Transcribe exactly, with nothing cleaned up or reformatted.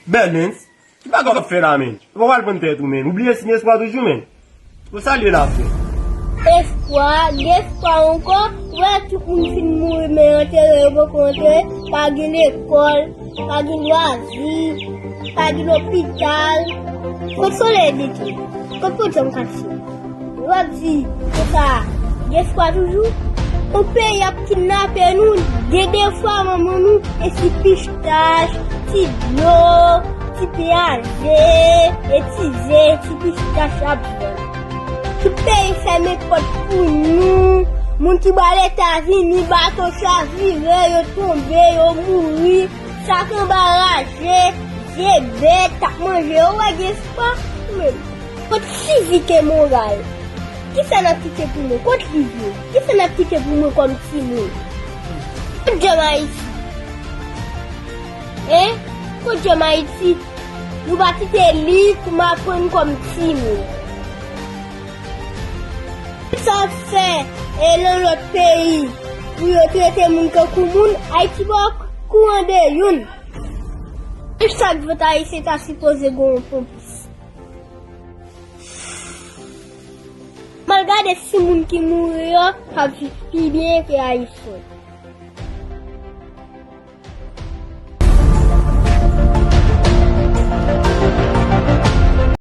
Bèlens, ki bagay w ap fè la, menn? Ou pa pral pran tèt ou, menn. Ou bliye siy espwa toujou, menn. Ou salye la, frè. Espwa, gen espwa ankò. Ou wè tout moun fin mouri, men antere yo poko antere. Pa gen lekòl, pa gen lwazi, pa gen lopital. Kot solèy mete? Kot podyòm kache? W ap di konsa, gen espwa toujou? Yon peyi ap kidnape nou, gen de fwa manman nou, e ti pistach, ti dlo, ti pyaze, e ti ze, ti pistach ap vann. Tout peyi fèmen pòt pou nou. Moun ki ba Letazini, bato chavire, yo tonbe, yo mouri. Chak anba raje, zye bèt, t ap manje yo, wè gen espwa. Men, kot sivik e moral? Kisa n ap kite pou nou? Kot liv yo? Kisa n ap kite pou nou kòm timoun? Kot djòm Ayiti? Hein? Kot djòm Ayiti? Nou pa kite liv pou m aprann kòm timoun. Sa w ap fè e nan lòt peyi pou yo trete moun tankou moun, Ayiti pa okouran de youn. Chak vòt ayisyen ta sipoze gen yon ponpis. M al gade si moun ki mouri yo ap viv pi byen ke ayisyen.